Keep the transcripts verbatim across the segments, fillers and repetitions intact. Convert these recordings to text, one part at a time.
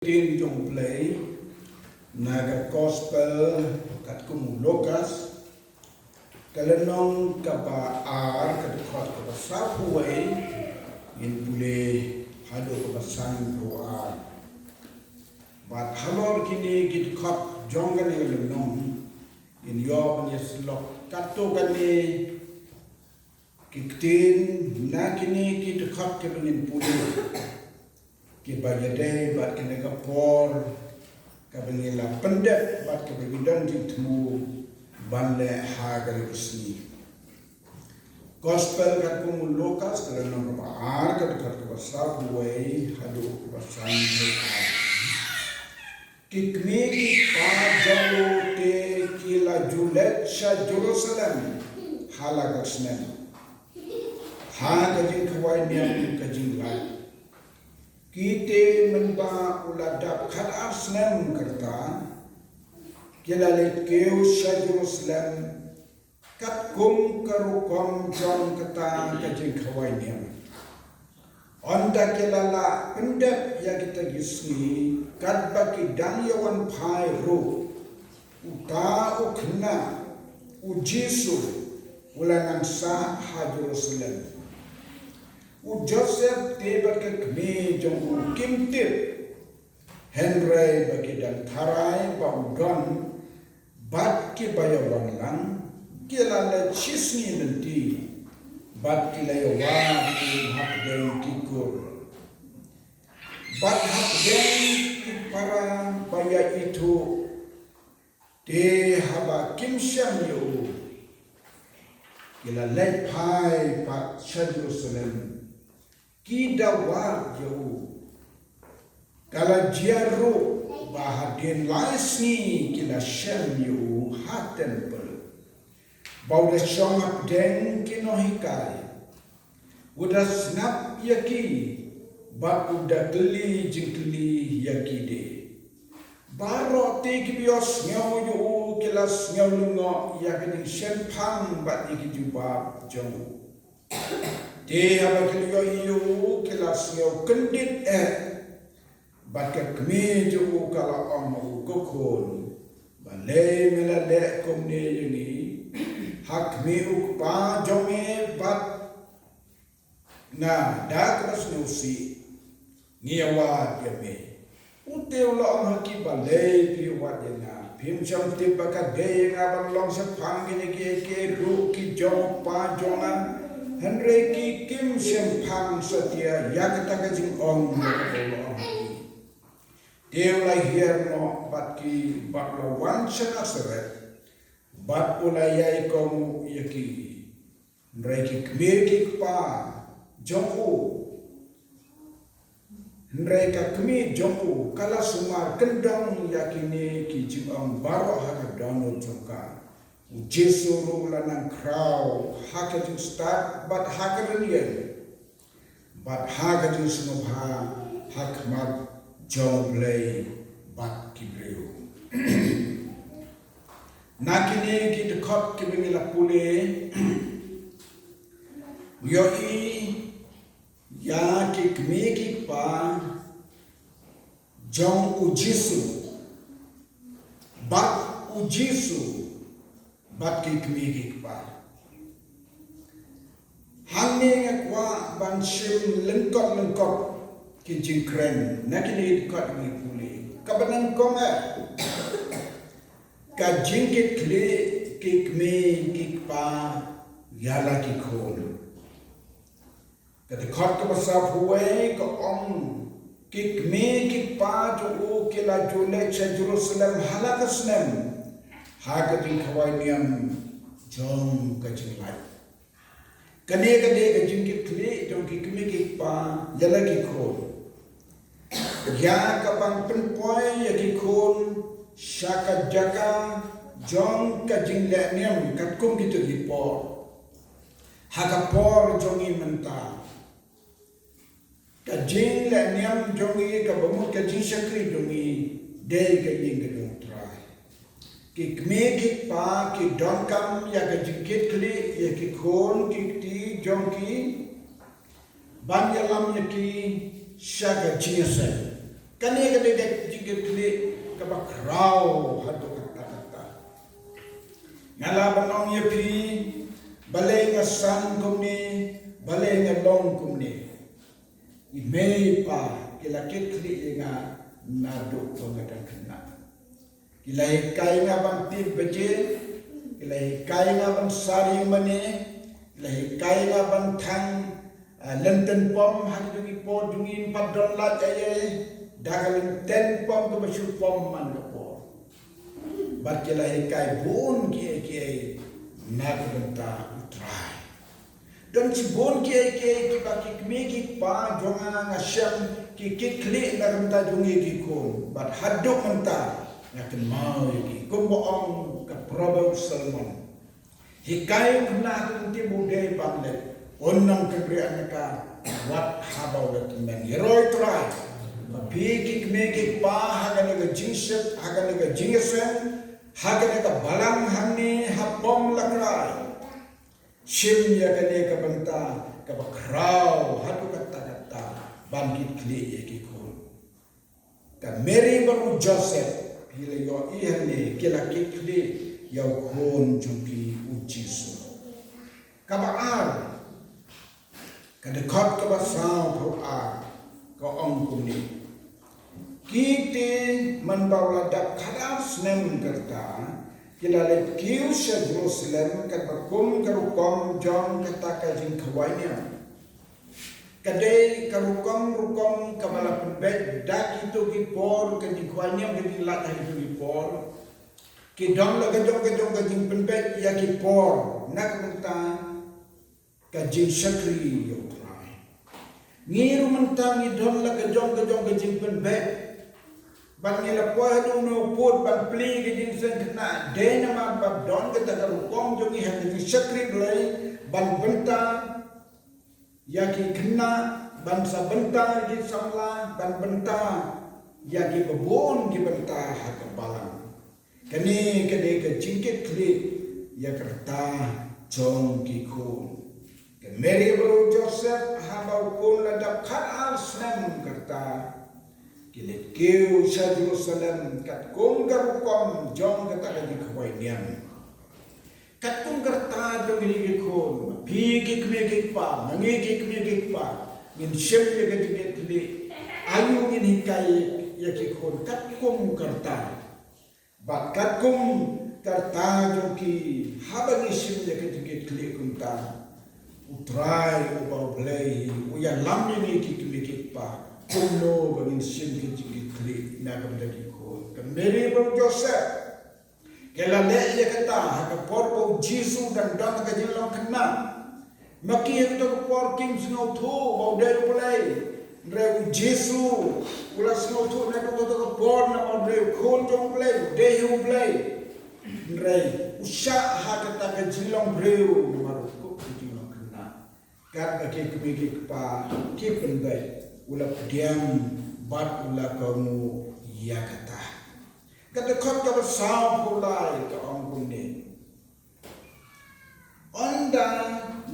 Ktien jong U Blei na ka Gospel katkum u Lukas, ka lynnong kaba ar, ka dkhot kaba saphew wei, ngin pule haduh kaba sanphew ar. Bad halor kine ki dkhot jong kane ka lynnong, ngin ïoh ban ïasyllok katto katne ki ktien na kine ki dkhot kiba ngin pule, kiba ïadei bad kane ka por kaba ngi la pyndep bad kaba ngi don jingthmu ban leh ha kane ka sngi. Gospel katkum u Lukas, ka lynnong kaba ar, ka dkhot kaba saphew wei haduh kaba sanphew ar. Ki kmie ki kpa jong u te ki la ju leit sha Jerusalem ha la ka snem, ha ka jingkhawai niam ka jinglait. Ki te mynba u la dap khatar snem ka rta, ki la leit kiew sha Jerusalem katkum ka rukom jong kata ka jingkhawai niam. Ynda ki la lah pyndep ïa kita ki sngi, katba ki dang ïa wan phai ruh, uta u khynnah u Jisu u la nang sah ha Jerusalem. U Joseph te bad ka kmie jong u kim tip, hynrei ba ki dang tharai ba u don bad kiba ïa wan lang, ki la leit shisngi lynti bad ki la ïa wad u hapdeng ki kur bad hapdeng ki para ba ïa ithuh. Te haba kim shem ïa u, ki la leit phai pat sha Jerusalem, ki da wad ïa u. Ka la jia ruh ba hadien lai sngi ki la shem ïa u ha templ, ba u da shong hapdeng ki nonghikai. U da sngap ïa ki bad u da kylli jingkylli ïa ki de. Baroh te kiba ïohsngew ïa u ki la sngew lyngngoh ïa ka jingshemphang bad ïa ki jubab jong u. Te haba ki la ïohi ïa u ki la sngew kyndit eh. Bad ka kmie jong u ka la ong ha u, ko khun, balei me la leh kumne ïa ngi? Ha khmih u kpa jong me bad nga da kaba sngewsih ngi ïa wad ïa me. U te u la ong ha ki, balei phi ïa wad ïa nga? Phim shym tip ba ka dei ïa nga ban long shaphang kine kiei kiei ruh ki jong u kpa jong nga? Hynrei ki kim shemphang satia ïa kata ka jingong jong u, u la ong ha ki. Te u la hiar noh bad ki bad u la wan sha Nasareth bad u la ïai kohnguh ïa ki. Hynrei ki kmie ki kpa jong u, hynrei ka kmie jong u ka la sumar kyndong ïa kine ki jingong baroh ha ka dohnud jong ka. U Jisu ruh u la nang khraw ha ka jingstad bad ha ka rynïeng bad ha ka jingsngewbha ha khmat jong U Blei bad ki briew. Na kine ki dkhot kiba ngi la pule, ngi ïohi ïa ki kmie ki kpa jong u Jisu bad u Jisu bad ki kmie ki kpa. Hangne nga kwah ban shim lyngkot lyngkot ki jingkren na kine ki dkhot ngi pule. Kaba nyngkong eh, ka jingkitkhlieh ki kmie ki kpa ïa la ki khun. Ka dkhot kaba saphew wei ka ong, ki kmie ki kpa jong u ki la ju leit sha Jerusalem ha la ka snem ha ka jingkhawai niam jong ka jinglait. Kane ka dei ka jingkitkhlieh jong ki kmie ki kpa ïa la ki khun, ïa ka ban pynpoi ïa ki khun sha ka jaka jong ka jingleh niam katkum kito ki por. Ha ka por jong ngi mynta, ka jingleh niam jong ngi, kaba mut ka jingshakri jong ngi, dei ka ïing ka jong U Trai. Ki kmie ki kpa ki donkam ïa ka jingkitkhlieh ïa ki khun ki kti jong ki, ban ïalam ïa ki sha ka jingïaseng. Kane ka dei ka jingkitkhlieh kaba khraw haduh katta katta. Nga lah ban ong ïa phi, balei nga san kumne, balei nga long kumne. I mei i pa ki la kitkhlieh ïa nga naduh ba nga dang khynnah. Ki la hikai nga ban tip baje, ki la hikai nga ban sari mane, ki la hikai nga ban thang, ah, lynten pom ha ki jong ki por jong ngi, ym pat don lait ei ei, da ka lynten pom kaba shu pom man ka por. Bad ki la hikai bun kiei kiei na ka bynta U Trai. Don shibun kiei kiei kiba ki kmie ki kpa jong nga, nga shem, ki kitkhlieh na ka bynta jong ngi ki khun. Bad haduh mynta nga kynmaw ïa ki. Kumba ong ka Proverb Solomon, hikai u khynnah ha ka lynti ba u dei ban leh, un ym kynriah na ka wat haba u la tymmen. Ïaroh Trai ba phi ki kmie ki kpa ha kane ka jingshit, ha kane ka jingïaseng, ha kane ka balang hangne ha Pom Lakrai, shim ïa kane ka bynta kaba khraw haduh katta katta ban kitkhlieh ïa ki khun. Ka Mary bad u Joseph, phi la ïohi hangne, ki la kitkhlieh ïa u khun jong ki u Jisu. Kaba ar, ka dkhot kaba sawphew ar ka ong kumne: Ki te, man ba u la dap khatar snem ka rta, ki la leit kiew sha Jerusalem, katba kum ka rukom jong kata ka jingkhawai niam. Ka dei ka rukom rukom kaba la pynbeit da kito ki por, ka jingkhawai niam, ka jinglait ha kito ki por. Ki don la ka jong ka jong ka jingpynbeit ïa ki por na ka bynta ka jingshakri ïa U Trai. Ngi ruh mynta ngi don la ka jong ka jong ka jingpynbeit. Ban ngi la poi haduh no put ban plie ka jingseng khynnah, dei namar ba don kata ka rukom jong ngi ha ka jingshakri Blei, ban bynta ïa ki khynnah, ban sa bynta ïa ki samla, ban bynta ïa ki babun ki bynta ha ka balang. Kane ka dei ka jingkitkhlieh ïa ka rta jong ki khun. Ka Mary bad u Joseph, haba u khun la dap khatar snem ka rta, ki leit kiew sha Jerusalem katkum ka rukom jong kata ka jingkhawai niam. Katkum ka rta jong ngi ki khun, phi ki kmie ki kpa, ma ngi ki kmie ki kpa, ngin shim ïa ka jingkitkhlieh. Aïu ngin hikai ïa ki khun katkum ka rta. Bad katkum ka rta jong ki, haba ngi shim ïa ka jingkitkhlieh kumta, U Trai uba U Blei u ïalam ïa ngi ki kmie ki kpa kumno ba ngin shim ka jingkitkhlieh na ka bynta ki khun. Ka Mary bad u Joseph, ki la leh ïa kata ha ka por ba u Jisu dang don ha ka jinglong khynnah. Ma ki ha kato ka por kim sngewthuh ba u dei U Blei. Hynrei u Jisu u la sngewthuh naduh kato ka por namar u dei u Khun jong U Blei, u dei hi U Blei. Hynrei u shah ha kata ka jinglong briew namar u kup ka jinglong khynnah. Katba ki kmie ki kpa ki pynbeit, u la pdiang bad u la kohnguh ïa kata. Ka dkhot kaba sawphew lai ka ong kumne: Ynda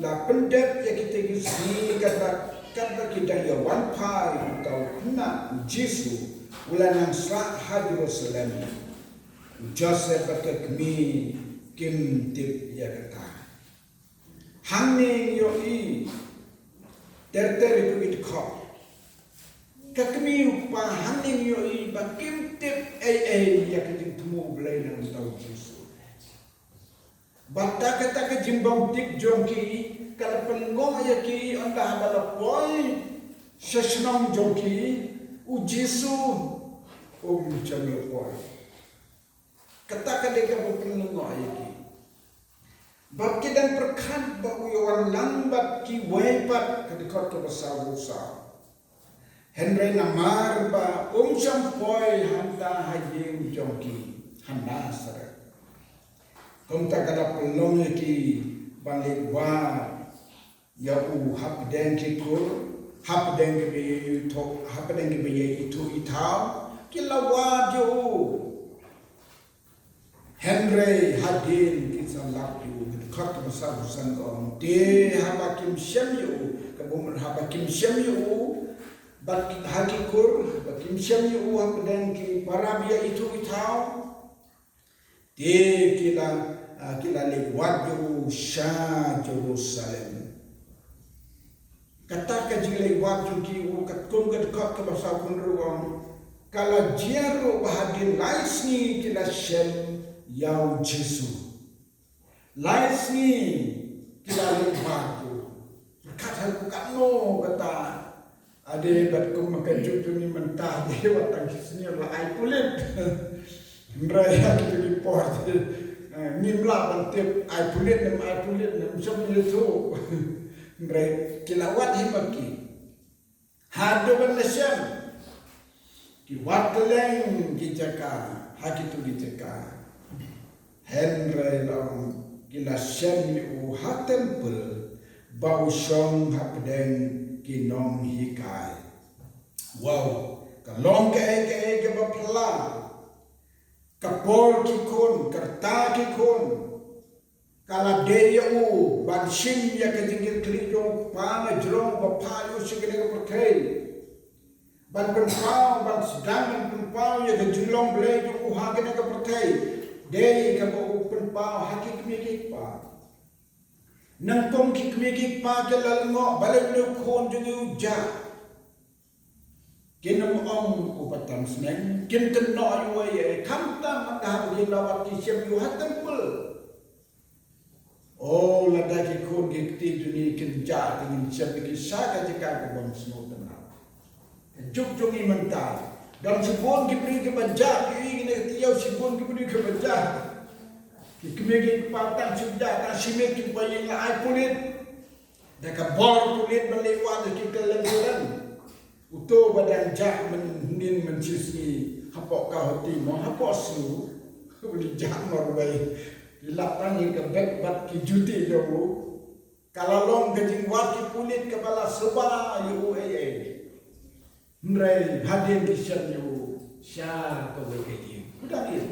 la pyndep ïa kita ki sngi, katba, katba ki dang ïa wan phai uta u khynnah u Jisu, u la nang sah ha Jerusalem. U Joseph bad ka kmie kim tip ïa kata. Hangne ngi ïohi ter ter ïa ki dkhot. Ka kmie u kpa hangne ngi ïohi ba kim tip ei ei ïa ka jingthmu U Blei na uta u Jisu. Bad da kata ka jingbym tip jong ki, ka la pynlyngngoh ïa ki, ynda haba la poi sha shnong jong ki, u Jisu um shym la poi. Kata ka dei kaba pynlyngngoh ïa ki. Bad ki dang pyrkhat ba u ïa wan lang bad kiwei pat, ka dkhot kaba sawphew saw. Hynrei namar ba um shym poi hangta ha ïing jong ki ha Nasareth, kumta ka la pynlong ïa ki ban leit wad ïa u hapdeng ki kur, hapdeng kiba ïa ithuh, hapdeng kiba ïa ithuh ithaw, ki la wad ïa u. Hynrei hadien kin sa lap ïa u, ka dkhot kaba sawphew san ka ong, te haba kim shem ïa u, ka bym, haba kim shem ïa u, Bad ha ki kur ba kim shem ïa u hapdeng ki para ba ïa ithuh ithaw, te ki la, ah, ki la leit wad ïa u sha Jerusalem. Kata ka jingleit wad jong ki ïa u, katkum ka dkhot kaba saw phew hynriew, ka la jia ruh ba hadien lai sngi ki la shem ïa u Jisu. Lai sngi ki la leit wad ïa u. Pyrkhat haduh katno kata. Ade bad kum ka juk jong ngi mynta, de wat tang ki snier la ai pulit. Hynrei ha kito ki por te, eh, ngim lah ban tip ai pulit ne ym ai pulit ne ym shym ïathuh. Hynrei ki la wad hi ma ki. Haduh ban la shem. Ki wad kylleng ki jaka, ha kito ki jaka. Hynrei la ong ki la shem ïa u ha temple ba u shong hapdeng ki nonghikai. Wow, ka long kaei kaei kaba phylla. Ka por ki khun, ka rta ki khun. Ka la dei ïa u ban shim ïa ka jingkitkhlieh jong u Kpa na jrong ba phah ïa u sha kane ka pyrthei. Ban pynpaw, ban sdang, ban pynpaw ïa ka jinglong Blei jong u ha kane ka pyrthei. Dei kaba u pynpaw ha ki kmie ki kpa. Nyngkong ki kmie ki kpa ki la lyngngoh, balei une u khun jong ngi u jah. Kin ym ong u ba tam sneng, kin kynnoh ïa u ei ei, khamtam mynta ha u, kin la wad ki shem ïa u ha temple. O, lada ki khun ki kti jong ngi kin jah, te ngin shem ïa ki sha ka jaka ka bym sngewtynnat. Ka juk jong ngi mynta, don shibun ki briew kiba jah, ki ïohi kine ki ïew shibun ki briew kiba jah. Ki kmie ki kpa tang shu jah, tang shi miet kin poi ïing la ai pulit. Da ka bor pulit ban leit wad ïa ki kylleng kylleng. Uto ba dang jah mynhynnin mynshisngi hapoh Guwahati mo hapoh shnong. U leit jah marwei. Ki lap tang ïa ka bag bad ki juti jong u. Ka la long ka jingwad ki pulit kaba la sngewbha ïa u ei ei. Hynrei hadien ki shem ïa u sha kawei ka ïing. U dang im.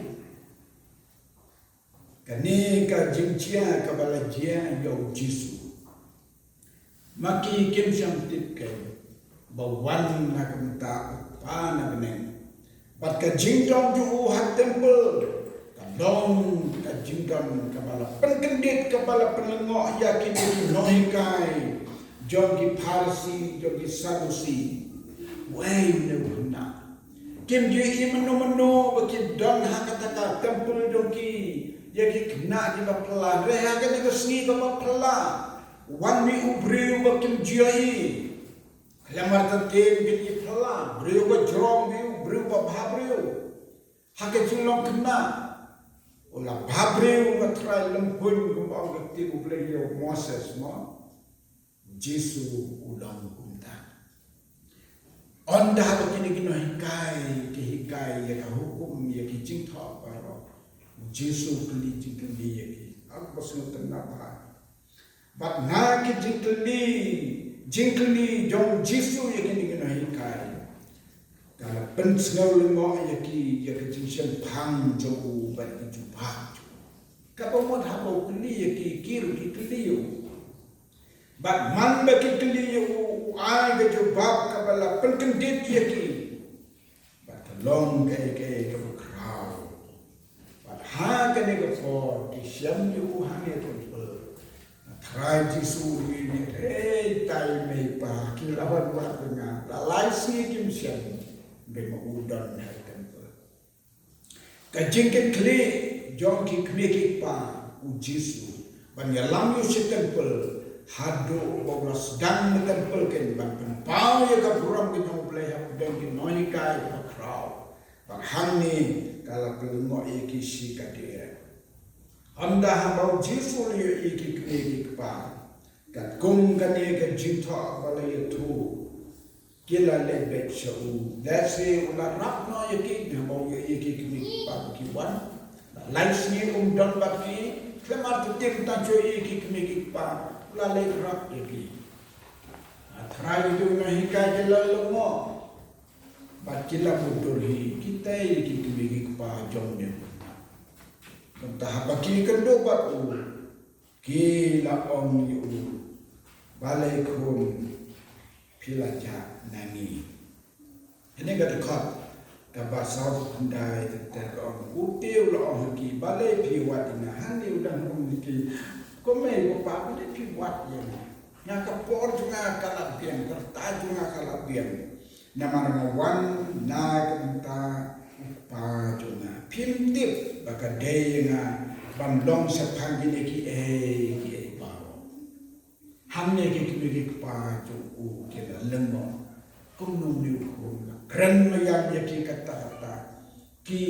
Kane ka jingjia kaba la jia ïa u Jisu. Ma ki kim shym tip kein ba wan na ka bynta u Kpa na bneng. Bad ka jingdon jong u ha temple ka long ka jingdon kaba la pynkyndit, kaba la pynlyngngoh ïa kine ki nonghikai jong ki Pharisi, jong ki Sadusi. Wei ne u khynnah. Kim ju ïohi mynno mynno ba ki don ha kata ka temple jong ki ïa ki khynnah kiba phylla. Hynrei ha kane ka sngi kaba phylla, wan mih u briew ba kim ju ïohi. Khlem artatien kin ïa phylla, briew ba jrong briew, briew ba bha briew. Ha ka jinglong khynnah, u la bha briew, nga trai lem pun kumba ong ka ktien U Blei ïa u Moses mo. U Jisu u long kumta. Ynda haba kine ki nonghikai ki hikai ïa ka hukum, ïa ki jingthoh baroh, u Jisu u kylli jingkylli ïa ki. Haba sngewtynnat bha. Bad na ki jingkylli, jingkylli jong u Jisu ïa kine ki nonghikai, ka la pynsngew lyngngoh ïa ki ïa ka jingshemphang jong u bad ki jubab jong u. Kaba mut haba u kylli ïa ki, ki ruh ki kylli ïa u. Bad man ba ki kylli ïa u, u ai ka jubab kaba la pynkyndit ïa ki. Bad ka long kaei kaei kaba khraw. Bad ha kane ka por ki shem ïa u hangne ha temple. Nga Trai Jisu u ïathuh, "Hei tai mei pa, ki la wan wad ïa nga la lai sngi kim shem." Hynrei ma u don ha temple. Ka jingkitkhlieh jong ki kmie ki kpa u Jisu ban ïalam ïa u sha temple, haduh ba u la sdang na temple kein ban pynpaw ïa ka burom ka jong U Blei hapdeng ki nonghikai kiba khraw. Bad hangne ka la pynlyngngoh ïa ki shi kadiar. Ynda haba u Jisu u la ïohi ki kmie ki kpa, katkum kane ka jingthoh ba la ïathuh, ki la leit beit sha u. Lehse u la rap noh ïa ki, haba u ïohi ki kmie ki kpa ba ki wan. Lai sngi um don bad ki, khlem artatien tang shu ïohi ki kmie ki kpa, u la leit rap ïa ki. Nga Trai, kito ki nonghikai ki la lyngngoh. Bad ki la mutdur hi, kita ïa ki kmie ki kpa jong ngi. Mynta haba ki ïakynduh bad u, ki la ong ïa u, "Balei khun, phi la jah na ngi?" Kane ka dkhot kaba saw phew khyndai ter ter ka ong, u te u la ong ha ki, balei phi wad ïa nga? Hangne u dang ong ha ki, ko mei ko pa, balei phi wad ïa nga? Nga ka por jong nga ka la biang, ka rta jong nga ka la biang. Namar nga wan na ka bynta u kpa jong nga. Phim tip ba ka dei ïa nga ban long shaphang kine kiei kiei baroh. Hangne ki kmie ki kpa jong u ki la lyngngoh. Kumno une u khun u la kren maïan ïa ki katta katta. Ki,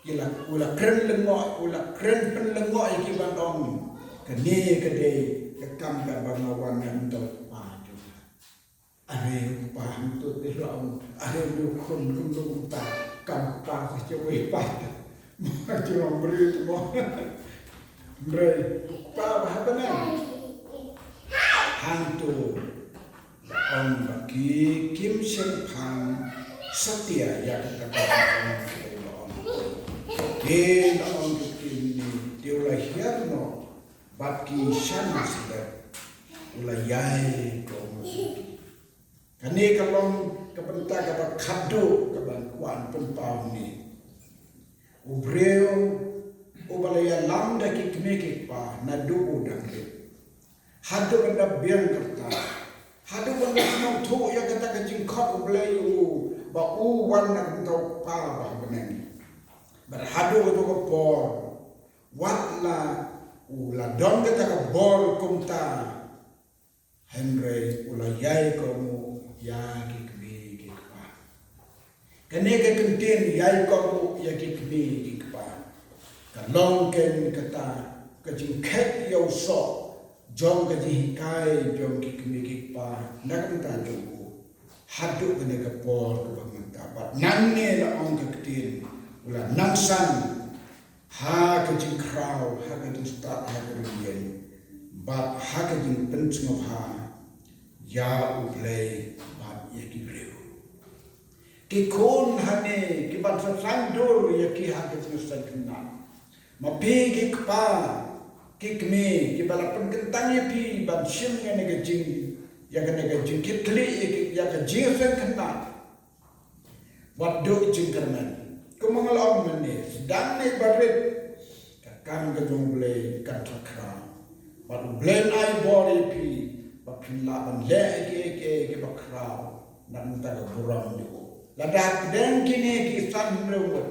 ki la, u la kren lyngngoh, u la kren pynlyngngoh ïa ki ban ong, kane ka dei ka kam kaba nga wan na ka bynta u kpa jong nga. Are u kpa hangto te la ong, are une u khun kumno kumta, kam kpa sa jong u kpa. Ma jong u briew te mo. Hynrei u kpa ba ha bneng. Hangto la ong ba ki kim shemphang satia ïa kata ka ong, la ong. Te la ong ki kmie, te u la hiar noh bad ki shan sdep, u la ïai kohnguh. Kane ka long ka bynta kaba khadduh kaba kwah pynpaw ne. U briew uba la ïalam da ki kmie ki kpa naduh u dang rit, haduh ban da biang ka rta, haduh ban da sngewthuh ïa kata ka jingkhot U Blei ïa u ba u wan na ka bynta u Kpa ba ha bneng. Bad haduh kato ka por, wat la u la don kata ka bor kumta, hynrei u la ïai kohnguh ïa ki kmie ki kpa. Kane ka kyntien ïai kohnguh ïa ki kmie ki kpa ka long kein kata ka jingkhet ïa u soh jong ka jinghikai jong ki kmie ki kpa na ka bynta jong u. Haduh kane ka por kaba mynta bad nangne la ong ka ktien, u la nang san ha ka jingkhraw, ha ka jingstad, ha ka jingïeng, bad ha ka jingpynsngewbha ïa U Blei bad ïa ki briew. Ki khun hangne ki ban sa sangdur ïa ki ha ka jingïaseng khynnah. Ma phi ki kpa, ki kmie, kiba la pynkyntang ïa phi ban shim ïa kane ka jing, ïa kane ka jingkitkhlieh, ïa ki, ïa ka jingïaseng khynnah. Wat duh jingkyrmen. Kumba nga la ong mynne, sdang ne ba rit, ka kam ka jong U Blei kan sa khraw. Bad U Blei un ai bor ïa phi ba phin lah ban leh ïa kiei kiei kiba khraw na ka bynta ka burom jong u. Lada pdeng kine ki san hynriew ngut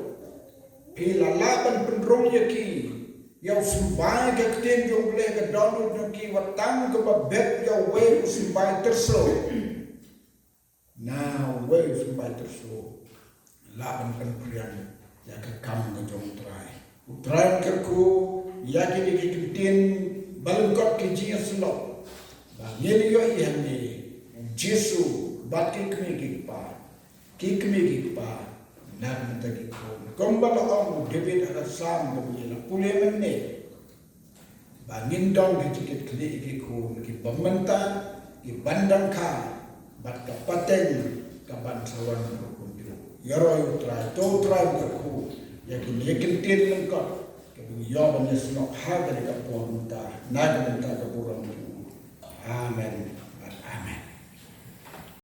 phi la lah ban pynrung ïa ki ïa u symbai, ka ktien jong U Blei ka dohnud jong ki wat tang kaba bit ïa uwei u symbai tyrso. Na uwei u symbai tyrso lah ban pynphriang ïa ka kam ka jong U Trai. U Trai un kyrkhu ïa kine ki kyntien ba lyngkot ki jingïasyllok ba ngin ïohi hangne, U Jisu bad ki kmie ki kpa, ki kmie ki kpa na ka bynta ki khun. Kumba la ong u David ha ka Salm kaba ngi la pule mynne, ba ngin don ka jingkitkhlieh ïa ki khun kiba mynta, kiban dang kha, bad ka pateng kaban sa wan ruh kumjuh. Ïaroh ïa U Trai, to U Trai un kyrkhu ïa kine ki kyntien lyngkot kiba ngi ïoh ban ïasnoh ha kane ka por mynta na ka bynta ka burom jong u. Amen bad amen.